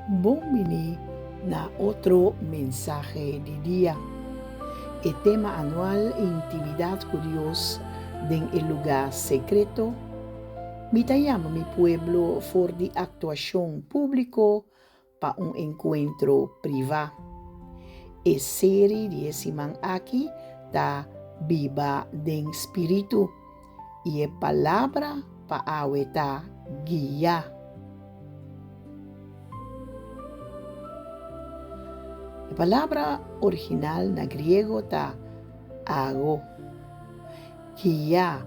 Bon bini na otro mensahe di dia. E tema anual Intimidat ku Dios den e lugá sekreto, Mi ta yama mi pueblo for di aktuashon públiko pa un enkuentro privá. E seri di e siman aki ta Biba den Spiritu i e palabra pa awe ta guia. E palabra original na griego ta ago. Guia,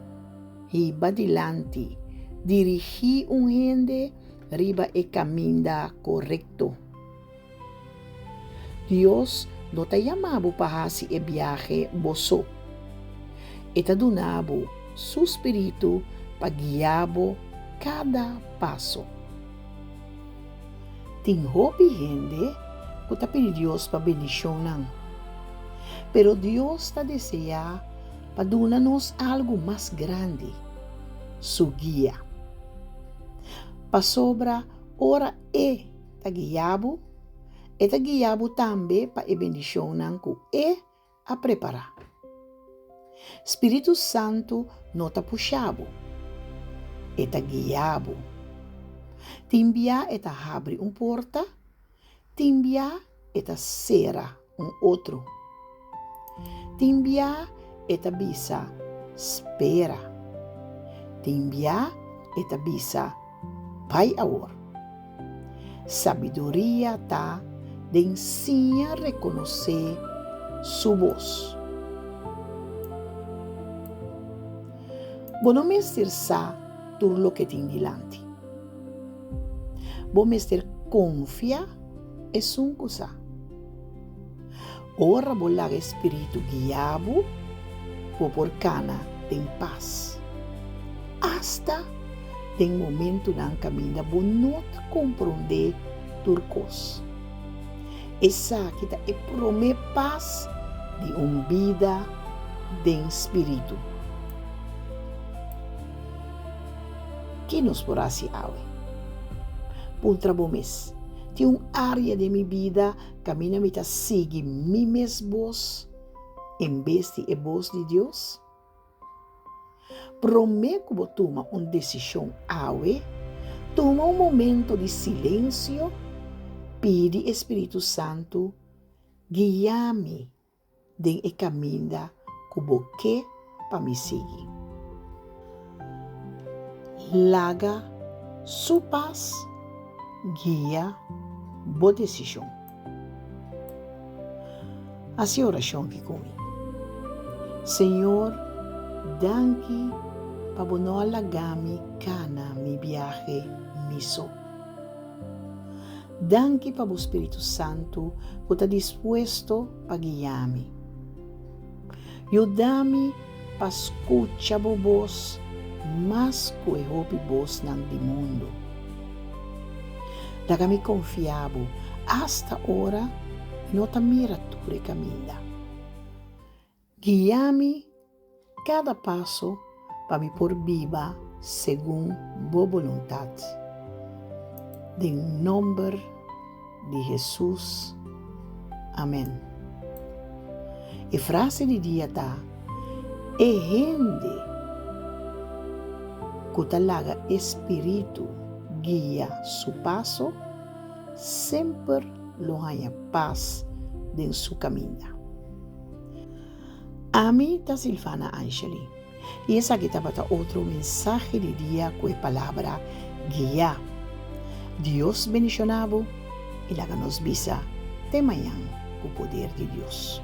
hiba dilanti, dirigí un hende riba e kaminda korekto. Dios no ta yama bo pa hasi e biahe bo so. E ta duna bo su spiritu pa guia bo kada paso. Tin hopi hende ku ta pidi Dios pa bendishonnan. Pero Dios ta deseá pa duna nos algu mas grandi, su guia. Pasobra ora e ta guia bo, e ta guia bo tambe pa e bendishonnan ku e a prepará. Spiritu Santu no ta pusha bo, e ta guia bo. Tin bia e ta habri un porta, tin bia e ta sera un otro. Tin bia e ta bisa, Spera. Tin bia e ta bisa, Bai awor. Sabiduria ta den siña rekonosé su bos. Bo no mester sa tur loke tin dilanti. Bo mester konfia esun ku sa. Ora bo laga e spiritu guia bo, bo por kana den pas. Asta den momentunan kaminda bo no ta komprondé tur kos. Esaki ta e promé pas di un bida den spiritu. Ki nos por hasi awe? Puntra bo mes, Tin un área den mi bida kaminda mi ta sigui mi mes bos en bes di e bos di Dios? Promé ku bo tuma un desishon awe, tuma un momento di silensio, pidi e Spiritu Santu, Guia mi den e kaminda ku bo ke pa mi sigui. Laga Su pas guia bo desishon. Hasi orashon aki ku mi. Señor, danki pa bo no a laga mi kana mi biahe mi so. Danki pa bo spiritu santu ku ta dispuesto pa guia mi. Yuda mi pa skucha bo bos mas ku e hopi bosnan di mundu. Laga mi konfia bo asta ora mi no ta mira tur e kaminda. Guia mi kada paso pa mi por biba segun bo boluntat. Den nomber di Hesus. Amen. E frase di dia ta, E hende ku ta laga e spiritu guia su paso, semper lo haña pas den su kaminda. Ami ta Silvana Anshely i esaki tabata otro mensahe di dia ku e palabra guia. Dios bendishona bo i laga nos bisa te mañan ku poder di Dios.